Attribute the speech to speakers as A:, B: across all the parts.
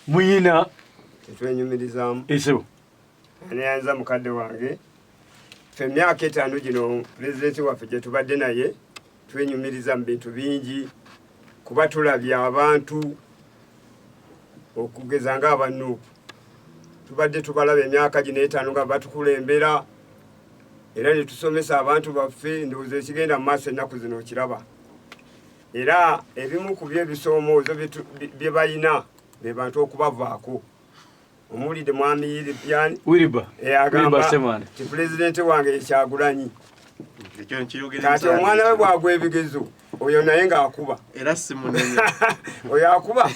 A: Muyina
B: Tetwenyumirizaamu.
A: Esebo.
B: Neyanza mukadde wange. Ffe emyaka 5 gino pulezidenti waffe gye tubadde naye twenyumiriza mu bintu bingi, kuba tulabye abantu okugeza ng'aba NUP tubadde tubalaba emyaka gino 5 nga batukulembera, era ne tusomesa abantu baffe. Ndowooza ekigenda mu maaso ennaku zino okiraba, era ebimu ku byo ebisoomoozo bye balina be bantu okubavaako. Omuwulidde mwami Yiribyani
A: Wiriba
B: agamba
A: Ssemanda
B: nti pulezidenti wange ye Kyagulanyi.
C: Ekyo nkiyogera
B: Kati
C: emisana.
B: Omwana we bwagwa ebigezo, oyo naye ng'akuba.
C: Era si munene.
B: Oyo akuba.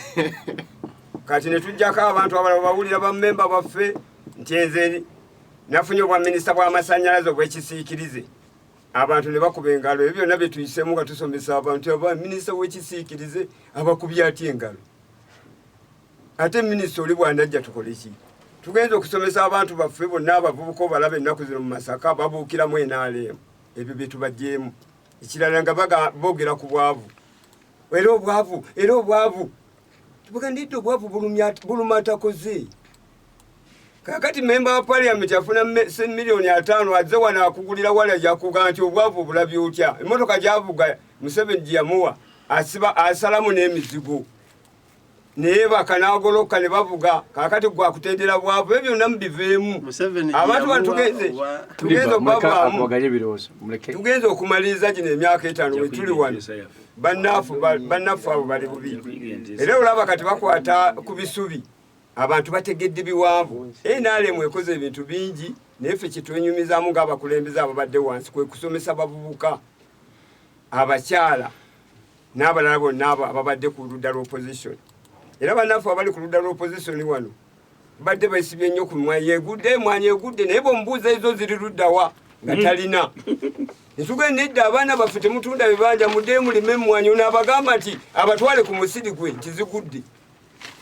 B: Kati ne tujjako abantu abalala, bawulira bammemba baffe nti nze nafunye obwa minisita bw'amasannyalaze obw'ekisiikirize, abantu ne bakuba engalo. Ebyo byonna bye tuyisemu nga tusomesa abantu, aba minisita w'ekisiikirize abakubye atya engalo? Ate minisita oli bw'anajja tukole ki? Tugenza okusomesa abantu baffe bonna, abavubuka obalaba ennaku zino mu Masaka babuukiramu NRM. Ebyo bye tubaggyemu. Ekirala nga boogera ku bwavu, era obwavu, era obwavu tubagamba ndidde, obwavu buluma atakoze. Kakati memba wa parliament afuna 50,000,000 azze wano akugulira wala, yakuga nti obwavu obulabye otya? Emotoka gyavuga Museveni gye yamuwa, asiba asalamu n'emizigo neyebaka n'agoloka ne bavuga. Kakati gwe akutendera bwavu? Ebyo byonna mubiveemu.
C: Museveni
B: Abantu bano
C: gye
B: tugenze
C: yamuwa
B: tugenze
A: Wiriba, muleke
B: okubavaamu.
A: akubaganye ebirowoozo, muleke.
B: Tugenze okumaliriza gino emyaka 5 we tuli wano, bannaffe abo bali bubi, era olaba kati bakwata ku bisubi. Abantu bategedde biwanvu. NRM ekoze ebintu bingi, naye ffe kyetwenyumizaamu ng'abakulembeze ababadde wansi kwe kusomesa bavubuka, abakyala n'abalala bonna abo ababadde ku ludda lw'opposition. Era bannaffe abali ku ludda lw'opposition wano badde besibye nnyo ku mwanyi egudde, emwanyi egudde, naye bw'omubuuza ezo ziri luddawa nga talina. Netugenda nedda, abaana baffe temutunda bibanja, muddeyo mulime emmwanyi. Ono abagamba nti abatwale ku musiri gwe nti zigudde.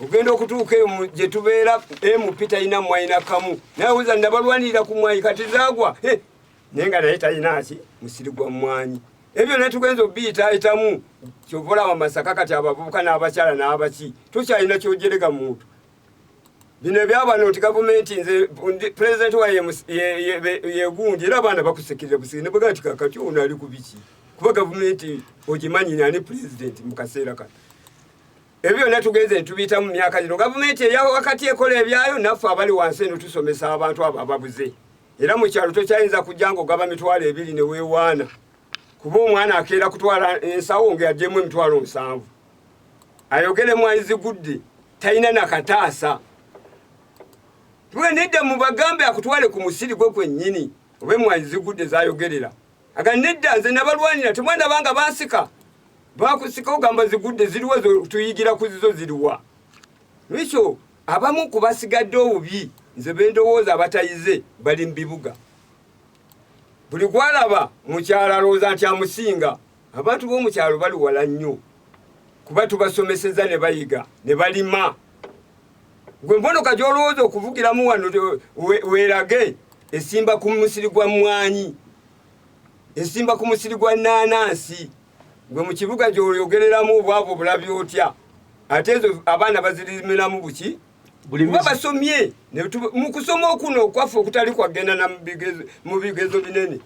B: Ogenda okutuuka eyo gye tubeera, MP talina mmwanyi nakamu, naye awuza nabalwanirira ku mmwanyi kati zaagwa. Naye nga naye talina ki musiri gwa mmwanyi. Ebyo byonna tugenza obiyitaayitamu. Kyova olaba Masaka kati abavubuka n'abakyala n'abaki tokyalina kyojerega muntu. Bino ebyabano nti gavumenti nze pulezidenti waye yegundi, era abaana bakusekirira busiki ne bagaa nti kakati ono ali ku biki, kuba gavumenti ogimanyi ani pulezidenti mu kaseera kano. Ebyo byonna tugenze ntubiyitamu mu myaka gino. Gavumenti eya wakati ekola ebyayo, naffe abali wansi eno tusomesa abantu abo ababuze. Era mu kyalo tokyayinza kujja ng'ogaba 20,000 ne weewaana, kuba omwana akeera kutwala ensawo ng'agyemu 70,000 ayogere mwanyi zigudde, talina nakataasa. Tuwe nedda, mubagambe akutwale ku musiri gwe kwennyini oba emwanyi zigudde zayogerera. Aga nedda, nze nabalwanira, temwana banga bansika, bakusika ogamba zigudde ziriwa? Tuyigira ku zizo ziriwa? Lwekyo abamu ku basigadde obubi, nze bendowooza abatayize bali mu bibuga. Buli gwalaba mukyalo alowooza nti amusinga. Abantu b'omukyalo bali wala nnyo, kuba tubasomeseza ne bayiga ne balima. Gwe mbonoka gy'olowooza okuvugiramu wano weerage esimba ku musiri gwa mmwanyi, esimba ku musiri gwa naanansi. Gwe mu kibuga gy'oyogereramu obwavu obulabye otya? Ate ezo abaana bazirimiramu buki? Kuba basomye. Mu kusoma okuno okwaffe okutali kwagenda na mu bigezo binene,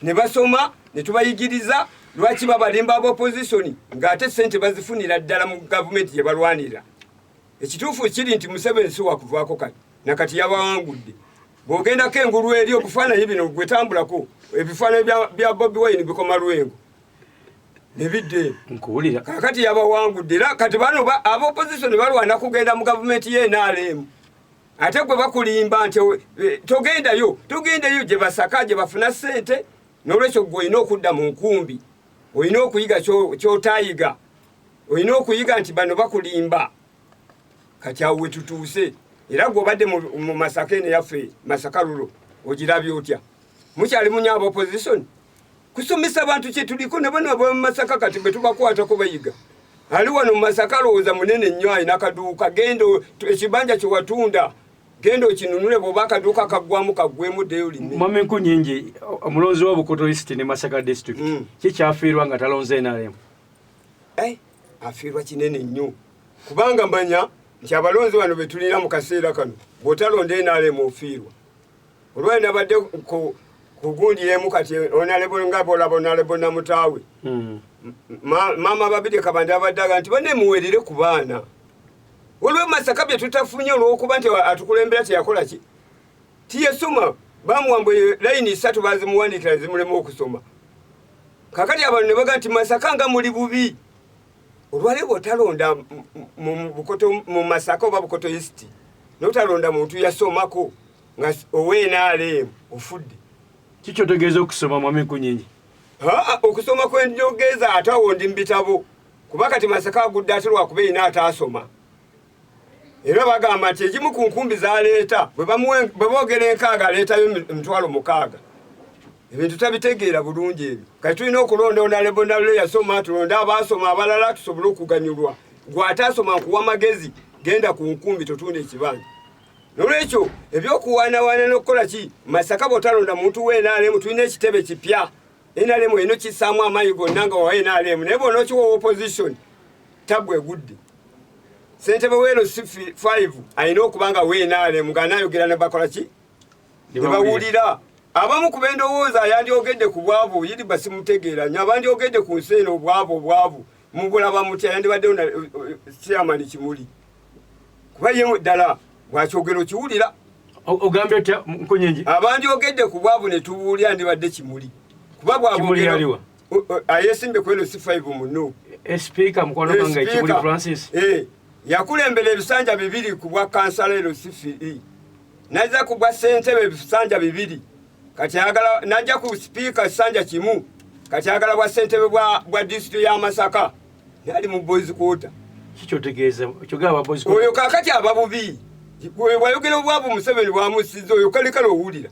B: ne basoma ne tubayigiriza lwaki babalimba aba opposition ng'ate sente bazifunira ddala mu gavumenti gye balwanira. Ekituufu kiri nti Museveni si wakuvaako kati nakati, yabawangudde. Bw'ogendako engulu eri obufaananyi bino gwe tambulako, ebifaananyi bya Bobi Wine bikoma Lwengo ne bidda eno.
A: Nkuwulira.
B: Kakati yabawangudde, era kati bano aba opposition balwana kugenda mu gavumenti ye NRM. Ate gwe bakulimba nti togendayo, togendayo gye basaka gye bafuna ssente. N'olwekyo gwe olina okudda mu nkumbi, olina okuyiga ky'otaayiga, olina okuyiga nti bano bakulimba. Kati awo we tutuuse. Era gwe obadde mu Masaka eno yaffe Masaka lulo, ogirabye otya? Mukyali munyo aba opposition kusomesa abantu kyetuliko ne bano ab'omu Masaka kati bwe tubakwatako bayiga. Ali wano mu Masaka alowooza munene nnyo, alina kaduuka. Genda ekibanja kye watunda genda okinunule, bw'oba akaduuka kaggwamu kaggwemu, ddeyo lime.
A: Mwami Nkunyingi, omulonzi wa Bukoto East ne Masaka District, kikyafiirwa nga talonze NRM?
B: Afiirwa kinene nnyo, kubanga manya Nti abalonzi bano be tulina mu kaseera kano, bw'otalonda NRM ofiirwa. Olwali nabadde ku gundi emu kati honorable nga bw'olaba honorable Namutaawe. Maama Babirye Kabanda abadde agamba nti banne muwerere ku baana. Waliwo Masaka bye tutafunye olw'okuba nti atukulembera teyakola ki? Tiyasoma, bamuwa mbu layini 3 bazimuwandiikira zimulema okusoma. Kaakati abantu ne bagamba nti Masaka nga muli bubi. Olwaleero bw'otalonda mu Bukoto, mu Masaka oba Bukoto East, n'otalonda muntu yasomako nga owa NRM ofudde.
A: Kiki otegeeza okusoma mwami Nkunyingi?
B: Aa, okusoma kwe njogeeza ate awo ndi mu bitabo. Kuba kati Masaka agudde ate lwakuba erina ataasoma. Era bagamba nti egimu ku nkumbi z'aleeta, bwe boogera enkaaga aleetayo emitwalo 6. Ebintu tabitegeera bulungi ebyo. Kati tulina okulonda honorable Nalule yasoma, tulonde abaasoma abalala tusobole okuganyulwa. Gwe ataasoma nkuwa magezi, genda ku nkumbi totunda ekibanja. Noolwekyo ebyokuwaanawaana n'okukola ki, Masaka bw'otalonda muntu wa NRM, tulina ekitebe kipya. NRM erina okissaamu amaanyi gonna nga wa NRM, naye bw'onookiwa opposition, tabbu egudde. Ssentebe wa LC5 alina okuba nga wa NRM ng'anaayogera ne bakola ki? Ne bawulira. Abamu ku b'endowooza yandyogedde ku bwavu, Yiriba simutegeera nnyo, abandyogedde ku nsi eno obwavu, obwavu mubulaba mutya? Yandibaddewo na chairman Kimuli. Kuba ye ddala bw'akyogera okiwulira.
A: Ogambye otya Nkunyingi?
B: Abandyogedde ku bwavu ne tubuulira ndibadde Kimuli. Kuba bw'abogera
A: Kimuli yaliwa?
B: Ayeesimbye ku LC5 muno.
A: Speaker mukwano gwange Kimuli Francis.
B: Yakulembera ebisanja 2 ku bwa kansala LC3. N'ajja ku bwa ssentebe ebisanja 2. Kati ayagala n'ajja ku sipiika kisanja 1. Kati ayagala bwa ssentebe bwa disitulikiti ya Masaka. Naye ali mu boys quarter.
A: Kiki otegeeza? Kyogera aba boys quarter.
B: Oyo kaakati aba bubi. Oyo bw'ayogera obwavu Museveni bwamusiza oyo kale kale owulira.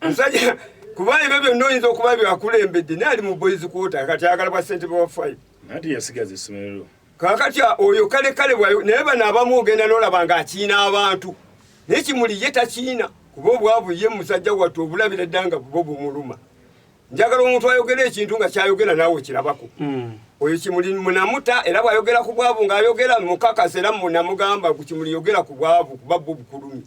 B: Musajja kuba ebyo byonna oyinza okuba byakulembedde naye ali mu boys quarter kati ayagala bwa ssentebe wa 5.
D: Anti yasigaza essomero.
B: Kaakati oyo kale kale bw'ayo, naye bano abamu ogenda n'olaba ng'akiina abantu. Naye Kimuli ye takiina kuba obwavu ye musajja wattu obulabira dda nga bwo bumuluma. Njagala omuntu ayogera ekintu nga kyayogera naawe okirabako. Oyo Kimuli munamuta era bw'ayogera ku bwavu ng'ayogera mukakasa era munamugamba ku Kimuli yogera ku bwavu kuba bwo bukulumye.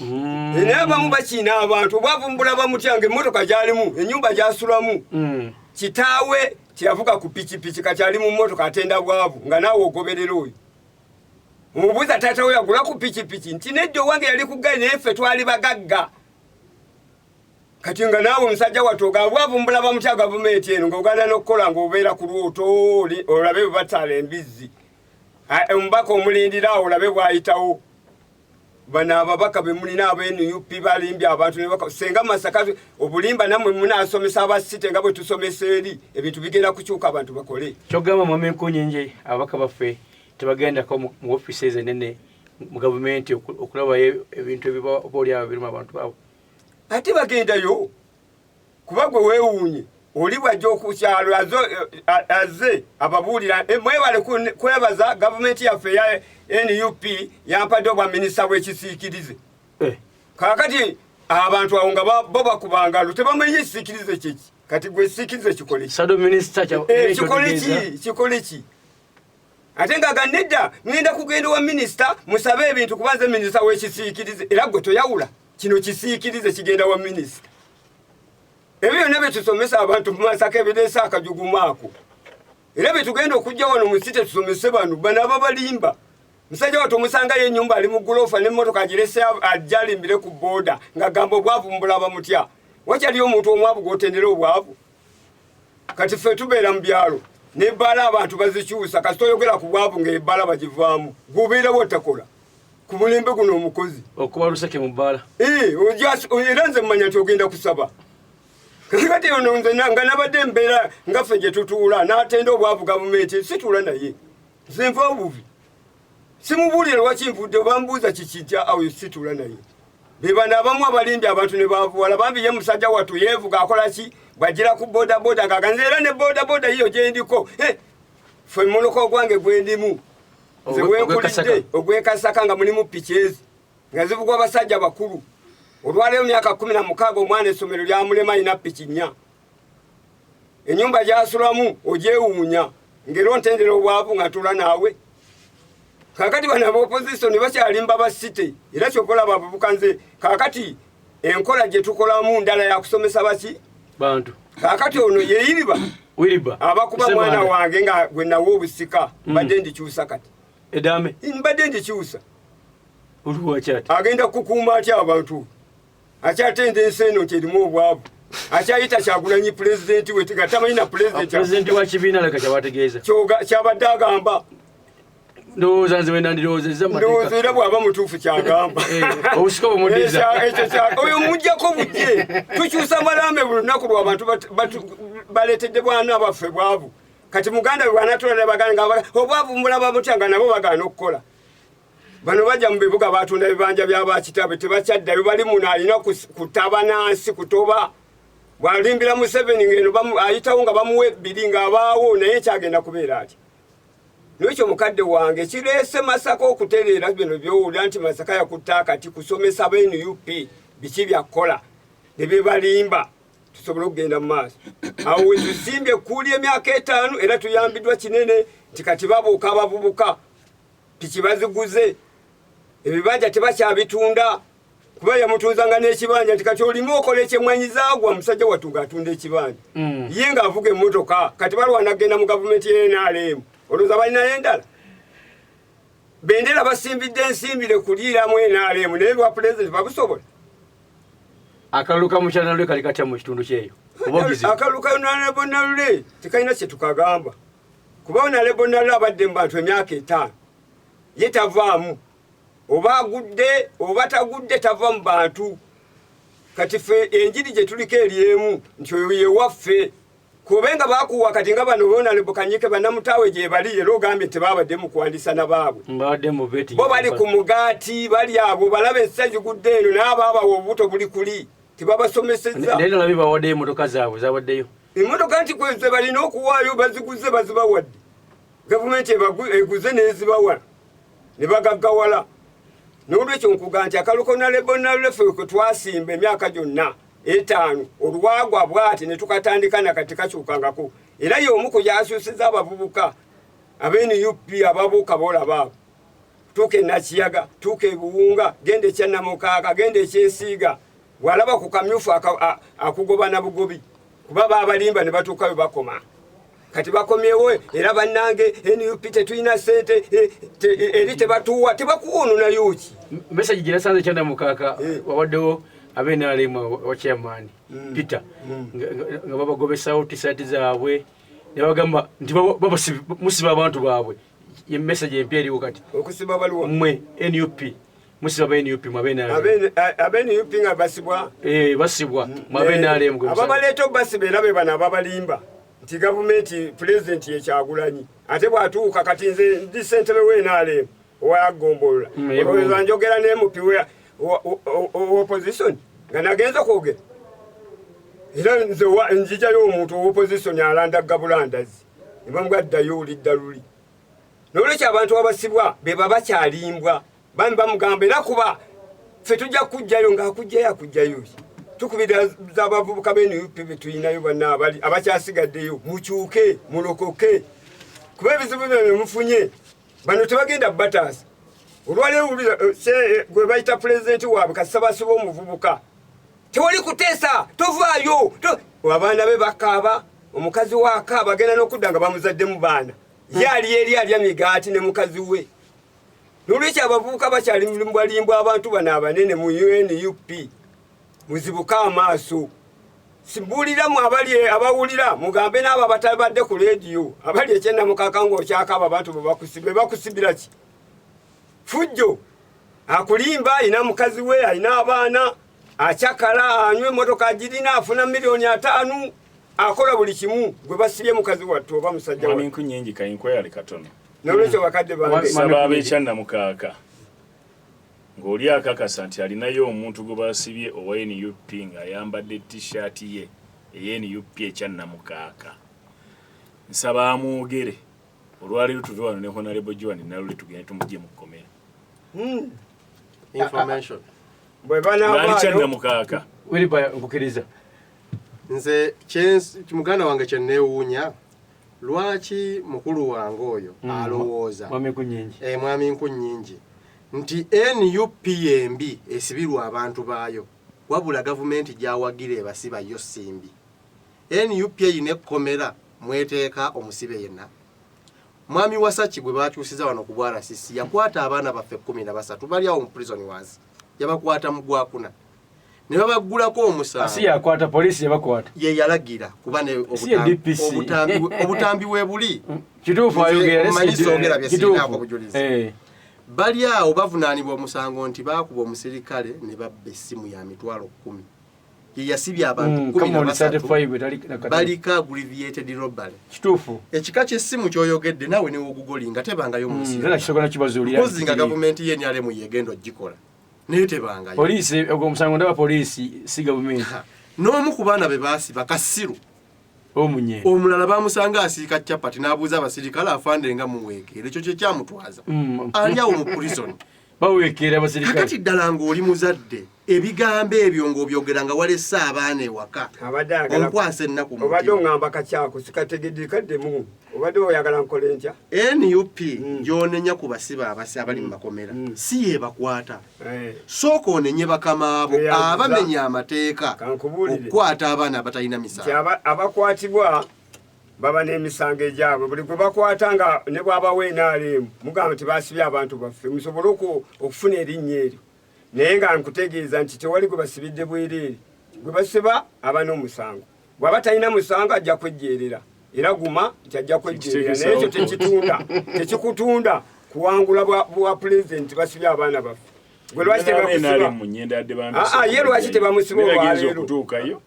B: Naye abamu bakiina abantu obwavu mbulaba mutya ng'emmotoka gy'alimu, ennyumba gy'asulamu. Kitaawe teyavuga ku pikipiki kati ali mu mmotoka atenda bwavu nga naawe ogoberera oyo. Omubuuza taata we yagula ku pikipiki nti nedda owange yali ku ggaali naye ffe twali bagagga. Kati nga naawe omusajja wattu ogamba bwavu mbulaba mutya gavumenti eno ng'ogaana n'okukola ng'obeera ku lwoto olabe bwe batala embizzi. Omubaka omulindira awo olabe bw'ayitawo. Bano ababaka be mulina aba NUP balimbye abantu ne baka senga Masaka obulimba nammwe munaasomesa aba city nga bwe tusomesa eri ebintu bigenda kukyuka abantu bakole.
A: Kyogamba mwami Nkunyingi ababaka baffe tebagendako mu offices ennene mu gavumenti okulabayo ebintu ebiba oba oli awo biruma abantu baabwe.
B: Ate bagendayo kuba gwe weewuunye oli bw'ajja okukyalo azze ababuulira, mwebale kwebaza gavumenti yaffe eya NUP yampadde obwa minisita bw'ekisiikirize. Kaakati abantu awo nga bo bakuba ngalo tebamanyi ekisiikirize kyeki. Kati gwe ekisiikirize kikole ki?
A: Shadow minister kya-
B: Kikole ki?
A: kyotegeeza.
B: Kikole ki? Ate nga ga nedda ngenda kugenda wa minisita musabe ebintu kuba nze minisita w'ekisiikirize era gwe toyawula kino kisiikirize kigenda wa minisita. Ebyo byonna bye tusomesa abantu mu Masaka ebireese akajugumu ako. Era bye tugenda okujja wano mu city tusomese bano, bano ababalimba. Musajja wattu omusangayo ennyumba ali mu guloofa n'emmotoka agirese ajja alimbire ku booda ng'agamba obwavu mbulaba mutya. Wakyaliyo omuntu omwavu gw'otendera obwavu? Kati ffe tubeera mu byalo n'ebbaala abantu bazikyusa kasita oyogera ku bwavu ng'ebbaala bagivaamu. Gw'obeerawo otakola. Ku mulembe guno omukozi.
A: Okuba luseke mu bbaala.
B: Era nze mmanya nti ogenda kusaba. Kakati ono nze nga nabadde mbeera nga ffe gye tutuula n'atenda obwavu gavumenti situula naye. Nze nva obuvi. Simubuulira lwaki nvudde bambuuza kiki nti awo situula naye. Be bano abamu abalimbye abantu ne baavuwala bambi ye musajja wattu yeevuga akola ki? Bw'ajjira ku bodaboda ng'aganze era ne bodaboda yiyo gye ndiko. Ffe mmoloka ogwange gwe ndimu. Nze wenkulidde ogw'e Kasaka nga mulimu piki ezi nga zivugwa basajja bakulu. Olwaleero myaka 16 omwana essomero lyamulema alina piki 4. Ennyumba gy'asulamu ogyewuunya ng'era ontendera obwavu nga ntuula naawe. Kakati bano aba opposition bakyalimba ba city, era kyokola abavubuka nze kakati enkola gye tukolamu ndala yakusomesa baki
A: bantu.
B: Kakati ono yeyiriba
A: Wiriba
B: abakuba mwana wange nga gwe nawa obusika, mbadde ndikyusa kati.
A: Edame
B: Mbadde ndikyusa.
A: Oluwakyati
B: Agenda kukuuma atya abantu? Akyatenda ensi eno nti erimu obwavu, akyayita Kyagulanyi pulezidenti we nga tamanyi na pulezidenti.
A: Pulezidenti wa kibiina leka kyabategeeza.
B: Kyabadde agamba.
A: Ndowooza nze wenandirowoozezza mu
B: Ndowooza
A: mateeka.
B: era bw'aba mutuufu kyagamba.
A: Obusika bumuddiza.
B: Ekyo oyo mujjako bujje tukyusa malambe buli lunaku lwabantu baleetedde bwana baffe bwavu. Kati muganda we bwanatula ne baganda nga obwavu mulaba mutya nga nabo bagaana okukola. Bano bajja mu bibuga batunda ebibanja byabakitaabwe tebakyaddayo, bali muno alina kutaba nansi kutoba bwalimbira Museveni ngeno ayitawo nga bamuwa ebbiri ng'abaawo, naye kyagenda kubeera atya? Nekyo mukadde wange kireese Masaka okutereera bino byowulira nti Masaka yakutta akati kusomesa ba NUP biki byakukola ne byebalimba tusobole okugenda mu maaso. Awo we tusimbye ekkuuli emyaka 5, era tuyambiddwa kinene nti kati babuuka abavubuka piki baziguze, ebibanja tebakyabitunda kuba yamutunzanga n'ekibanja nti kati olimu okola ekyemwanyi zaagwa musajja wattu ng'atunda ekibanja. Ye ng'avuga emmotoka, kati balwana kugenda mu gavumenti ya NRM, olowooza balinayo endala bendera basimbidde ensimbire kuliiramu NRM, naye bwa pulezidenti babusobola.
A: Akalulu ka mukyala Nalule kali katya mu kitundu kyeyo? Oba ogizibu?
B: Akalulu ka Honorable Nalule tekalina kye tukagamba, kuba Honorable Nalule abadde mu bantu emyaka 5, ye tavaamu, oba agudde oba tagudde tava mu bantu. Kati ffe enjiri gye tuliko eri emu nti oyo ye waffe, kubenga bakuwa kati nga bano Honorable Kanyike bannamutaawe gye bali, era ogambye tebabadde mu kuwandiisa na baabwe.
A: Mbadde mu betting.
B: Bo bali ku mugaati, bali abo balaba ensi zigudde eno, n'abaabawa obuto buli kuli tebabasomesezza.
A: Naye nalabye bawaddeyo emmotoka zaabwe, zabaddeyo.
B: Emmotoka nti kwe balina okuwaayo baziguze bazibawadde, gavumenti eguze n'ezibawa ne bagaggawala. N'olwekyo nkuga nti akalulu ka Honorable Nalule ffe kwe twasimba emyaka gyonna 5 olwagwa bw'ati ne tukatandika nakati kakyukangako, era y'omu ku yakyusiza abavubuka ab'N U P ababuuka boolaba abo. Tuuka e Nakiyaga, tuuka e Buwunga, genda e Kyannamukaaka, genda e Kyesiiga, bw'alaba ku kamyufu akugoba na bugobi, kuba baabalimba ne batuuka we bakoma. Kati bakomyewo era bannange NUP tetulina ssente, eri tebatuwa, tebakuwa ono nayo ki?
A: Message gye nasanze Kyannamukaaka, wabaddewo ab'N R M wa chairman Peter, nga babagobesawo t-shirt zaabwe ne bagamba nti musiba abantu baabwe. Ye message empya eriwo kati.
B: Okusiba baluwa?
A: Mmwe NUP, musiba ba NUP mwe ab'N R M.
B: Ab'N U P nga basibwa?
A: Basibwa. Mwe ab'N R M gwe musaba.
B: Ababaleeta obasiba era be bano ababalimba nti gavumenti pulezidenti ye Kyagulanyi, ate bw'atuuka kati nze ndi ssentebe wa N R M owa Ggombolola. Olowooza njogera ne MP wa opposition nga nagenze kwogera? Era nze nzijayo omuntu owa opposition alanda gabulandazi ne bamuga ddayo olidda luli. N'olwekyo abantu abasibwa be baba bakyalimbwa, bami bamugamba era kuba ffe tujja kujjayo ng'akujjayo akujjayo ki? Tukubira z'abavubuka b'N U P be tulinayo banna abali abakyasigaddeyo, mukyuke mulokoke, kuba ebizibu bino bye mufunye bano tebagenda bataasa. Olwaleero wulira gwe bayita pulezidenti waabwe kasita basiba omuvubuka, tewali kuteesa, tovaayo, abaana be bakaaba, omukazi we akaaba, agenda n'okudda nga bamuzaddemu baana, ye ali eri alya migaati ne mukazi we. N'olwekyo abavubuka bakyali balimbwa abantu bano abanene mu UNUP, muzibuke amaaso. Simbuulira mu abali abawulira, mugambe n'abo abatabadde ku leediyo, abali ekyennamukaaka ng'okyakaaba abantu bwe bakusibira ki? Fujjo akulimba, alina mukazi we, alina abaana, akyakala, anywa emmotoka agirina, afuna miliyoni 5, akola buli kimu gwe basibye mukazi wattu oba musajja
D: Mwami
B: wattu.
D: Nkunyingi kayinkweyale katono.
B: N'olwekyo bakadde bange.
D: Nsaba ab'ekyannamukaaka ng'oli akakasa nti alinayo omuntu gwe basibye owa NUP ng'ayambadde t-shirt ye eya NUP ekyannamukaaka. Nsaba amwogere. Olwaleero tuve wano ne Honorable Joan Nalule tugende tumugye mu kkomera.
C: Information.
B: Bwe banaavaayo-
D: Ng'ali kyannamukaaka.
A: Wilbur, nkukiriza.
C: Nze muganda wange kye neewuunya,
E: Lwaki mukulu wange oyo alowooza
A: Mwami Nkunyingi.
E: Mwami Nkunyingi nti NUP embi esibirwa abantu baayo, wabula gavumenti gy'awagira ebasiba yo simbi. NUP eyina ekkomera mweteeka omusibe yenna. Mwami Wasaki gwe bakyusiza wano ku bwa RCC yakwata abaana baffe 13 bali awo mu prison wansi, yabakwata mu gwakuna ne babaggulako omusango.
A: Si yakwata, poliisi yabakwata.
E: Ye yalagira kuba ne
A: Si ye DPC.
E: obutambi we buli.
A: Kituufu
E: Nze
A: ayogera.
E: omanyi soogera bye
A: Kituufu.
E: sirinaako bujulizi. Bali awo bavunaanibwa omusango nti baakuba omusirikale ne babba essimu ya 10,000. Ye yasibye abantu kumi
A: Come
E: na
A: on,
E: basatu
A: 35 etali nakati.
E: baliko aggravated robbery.
A: Kituufu.
E: Ekika ky'essimu ky'oyogedde naawe ne wogugolinga tebangayo mu nsi
A: Nze nakisooka nakibazuulira.
E: Mpozi nga gavumenti ye NRM yegenda ogikola naye tebangayo.
A: Poliisi, ogwo omusango ndaba poliisi si gavumenti.
E: N'omu ku baana be baasiba kasiru.
A: Omunye.
E: Omulala bamusanga asiika chapati n'abuuza abasirikale afande nga muweekeera, ekyo kye kyamutwaza. Ali awo mu prison.
A: Baweekeera abasirikale.
E: Kakati ddala ng'oli muzadde, ebigambo ebyo ng'obyogera nga walese abaana ewaka.
B: Abadde ayagala-
E: Onkwasa ennaku mu
B: Obadde
E: mutima.
B: oŋŋamba kakyako sikategedde kaddemu. Obadde oyagala nkole ntya?
E: NUP gy'onenya ku basibe abasi abali mu makomera si yeebakwata. Sooka onenye bakamaabo
B: Tweyanziza.
E: abamenya amateeka
B: Kankubuulire.
E: okukwata abaana abatalina
B: Nti
E: misango.
B: abakwatibwa baba n'emisango egyabwe. Buli gwe bakwata nga ne bw'abawa NRM mugamba nti basibye abantu baffe musobole okufuna erinnya eryo. Naye nga nkutegeeza nti tewali gwe basibidde bwereere. Gwe basiba aba n'omusango. Bw'aba talina musango ajja kwejjeerera. Era guma nti ajja kwejjeerera. Naye ekyo tekikutunda kuwangula bwa pulezidenti basibye abaana baffe. Gwe lwaki tebakusiba?
D: Mu nyenda yadde
B: Ah, ah, ye lwaki tebamusiba
D: bagenza
B: olwaleero?
D: okutuukayo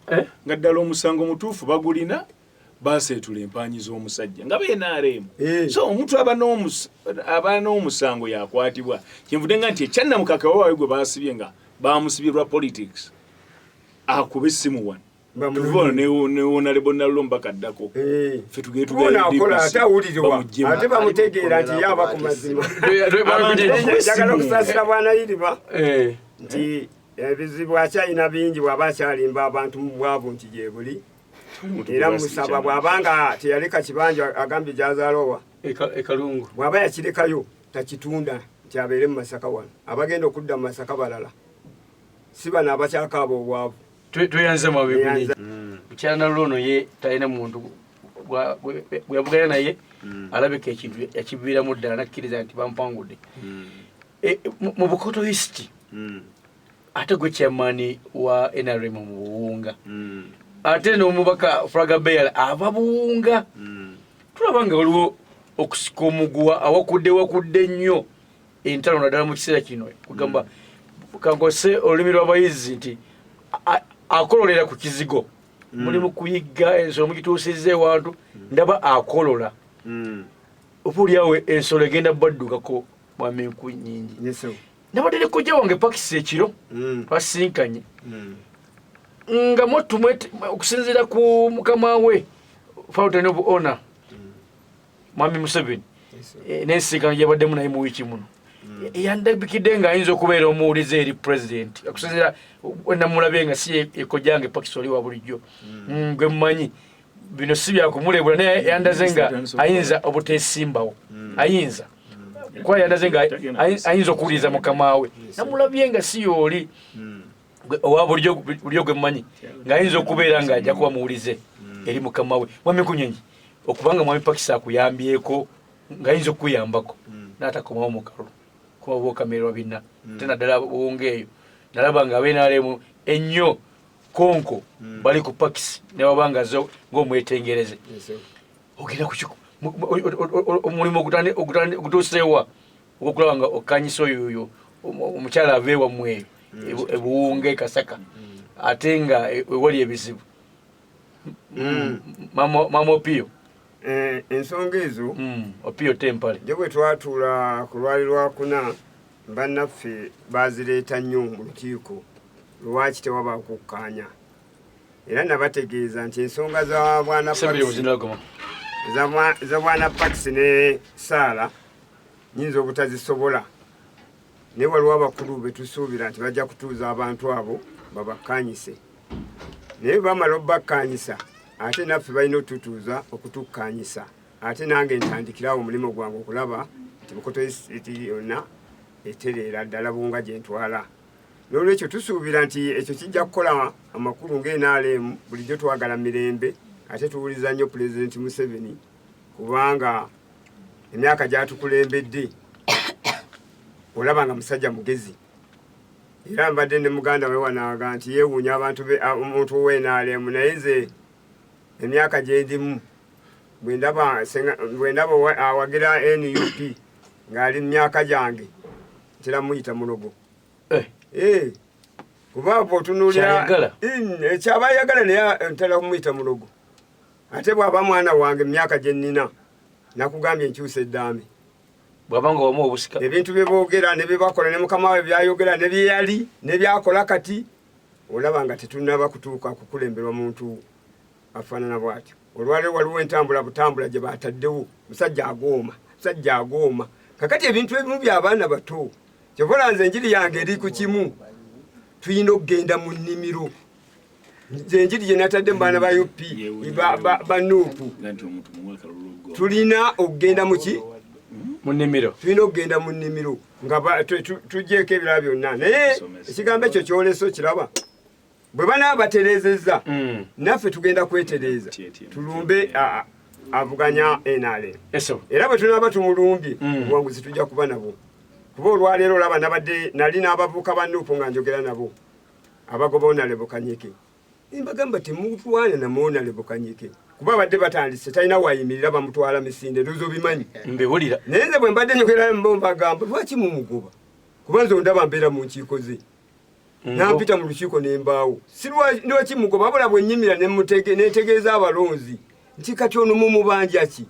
D: nga ddala omusango mutuufu bagulina, baseetula empanyi z'omusajja nga BNRM. So omuntu aba n'omusango yakwatibwa. Kyenvudde nga nti ekyannamukaka waawe gwe baasibye nga bamusibye lwa politics akuba essimu wano. Tuva wano ne Honorable Nalulomba kaddako. Ffe tugende
B: Kubona
D: tugende
B: akola
D: DPC,
B: ate awulirwa,
D: bamuggye
B: ate bamutegeera nti ye aba ku mazima.
D: Abantu bakuba
B: Njagala
D: essimu.
B: okusaasira bwanayiriba nti ebizibu akyalina bingi bw'aba akyalimba abantu mu bwavu nti gye buli. Era musaba bw'abanga teyaleka kibanja agambye gy'azaalowa.
A: Ekalungu.
B: Bw'aba yakirekayo takitunda nti abeere mu Masaka wano. Abagenda okudda mu Masaka balala. Si bano abakyakaaba obwavu.
A: Tweyanze mwami
B: Tweyanze.
A: Nkunyingi. Mukyala Naluloono ye talina muntu gwe yavuganya naye, alabika ekintu yakiviiramu ddala n'akkiriza nti bampangudde. Mu Bukoto East, ate gwe chairman wa NRM mu Buwunga, ate n'omubaka Fraga Beyala ava Buwunga. Tulaba nga waliwo okusika omuguwa awakudde wakudde nnyo entalo naddala mu kiseera kino. Kugamba kankose olulimi lw'abayizi nti akololera ku kizigo. Mulimu kuyigga ensolo mugituusizza ewantu, ndaba akolola. Oba oliawo ensolo egenda baddukako mwami Nkunyingi. Nabadde ne kojja wange pakisi ekiro, twasinkanye. Nga muttumwe okusinziira ku mukama we Fountain of Honor, Mwami Museveni, n'ensinkano gye yabaddemu naye mu wiiki muno. Yandabikidde ng'ayinza okubeera omuwulize eri pulezidenti okusinziira namulabye nga si ekojjange pakisi oli wa bulijjo. Gwe mumanyi bino si byakumulebula, naye yandaze nga ayinza obuteesimbawo, ayinza kuba yandaze nga ayinza okuwuliriza mukama we. Namulabye nga si yooli owa bulijjo gwe mumanyi ng'ayinza okubeera ng'ajja kuba muwulize eri mukama we. Mwami Nkunyingi, okubanga mwami Pakisi akuyambyeko ng'ayinza okukuyambako n'atakomawo mu kalulu kuba bwokamererwa bina, ate naddala buwunga eyo nalaba nga abeNRM ennyo konko bali ku Pakisi newabanga zo ng'omwetengereze. Ogenda omulimu ogutuuseewa ogwokulaba nga okanyisa oyo oyo omukyala ava ewammwe eyo ebuwunga e Kasaka, ate nga ewali ebizibu. Mama Opio.
B: Ensonga ezo
A: Opio Tempale.
B: Nje bwe twatuula ku lwali lwakuna, bannaffe bazireeta nnyo mu lukiiko lwaki tewaba kukkaanya, era nabategeeza nti ensonga za bwana
A: Sebiri
B: Pakisi
A: Buzinda.
B: Za bwana Pakisi ne Saala nyinza obutazisobola, naye waliwo abakulu be tusuubira nti bajja kutuuza abantu abo babakkanyise, naye bamala obbakkaanyisa ate naffe balina otutuuza okutukkanyisa. Ate nange ntandikirawo omulimu gwange okulaba nti Bukoto District yonna etereera ddala bunga gye ntwala. N'olwekyo tusuubira nti ekyo kijja kukola amakulu nga NRM bulijjo twagala mirembe, ate tuwuliza nnyo Pulezidenti Museveni kubanga emyaka gy'atukulembedde olaba nga musajja mugezi. Era mbadde ne muganda we wanaaga nti yeewuunya abantu omuntu owa NRM, naye nze emyaka gye ndimu bwe ndaba awagira NUP ng'ali mu myaka gyange ntera muyita mulogo. Kuba bw'otunuulira kyaba ayagala naye ntera kumuyita mulogo. Ate bw'aba mwana wange mu myaka gye nnina nakugambye nkyusa eddaame.
A: Bw'aba nga wamuwa obusika.
B: Ebintu bye boogera ne bye bakola ne mukama we byayogera ne bye yali ne byakola kati olaba nga tetunnaba kutuuka kukulemberwa muntu afaanana bw'atyo. Olwaleero waliwo entambula butambula gye bataddewo, musajja agooma, musajja agooma. Kakati ebintu ebimu by'abaana bato. Kyova nze enjiri yange eri ku kimu, tulina okugenda mu nnimiro. Nze enjiri gye natadde mu baana ba UP, ba NUP, tulina okugenda mu ki?
A: Mu nnimiro.
B: Tulina okugenda mu nnimiro nga tugyeko ebirala byonna. Naye ekigambo ekyo kyolese okiraba. Bwe banaaba batereezezza, naffe tugenda kwetereeza tulumbe avuganya NRM. Era bwe tunaaba tumulumbye, obuwanguzi tujja kuba nabwo. Kuba olwaleero olaba nabadde nali n'abavubuka ba NUP nga njogera nabo abagoba Honorable Kanyike. Mbagamba temutwana na Honorable Kanyike kuba abadde batandise talina wayimirira bamutwala misinde, ndowooza obimanyi.
A: Mbiwulira.
B: Naye nze bwe mbadde njogera nabo mbagamba lwaki mumugoba, kuba nze ondaba mbeera mu nkiiko ze. Nampita mu lukiiko n'embaawo. Si lwaki mugoba, wabula bwe nnyimira ne ntegeeza abalonzi nti kati ono mumubanja ki?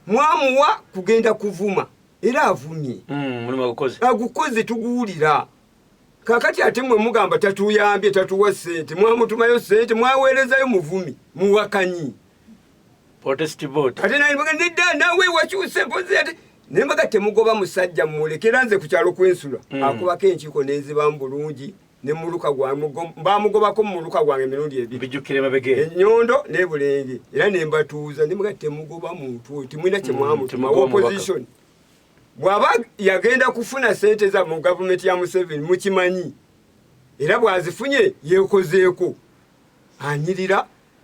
B: Mwamuwa kugenda kuvuma era avumye.
A: Mulimu agukoze.
B: Agukoze tuguwulira. Kakati ate mwe mugamba tatuyambye, tatuwa ssente, mwamutumayo ssente, mwaweerezayo muvumi, muwakanyi.
A: Protest vote.
B: Ate naye nedda naawe wakyuse mpozi ate naye mbaga temugoba musajja mmulekera nze ku kyalo kwensula. Akubako enkiiko n'enzibamu bulungi ne muluka gwange bamugobako mu muluka gwange emirundi ebiri.
A: Bijjukire mabege.
B: Ennyondo n'ebulenge era ne mbatuuza ne muga temugoba muntu oyo, temulina kye mwamutuma.
A: Temugoba mubaka.
B: Opposition bw'aba yagenda kufuna ssente za mu gavumenti ya Museveni mukimanyi, era bw'azifunye yeekozeeko anyirira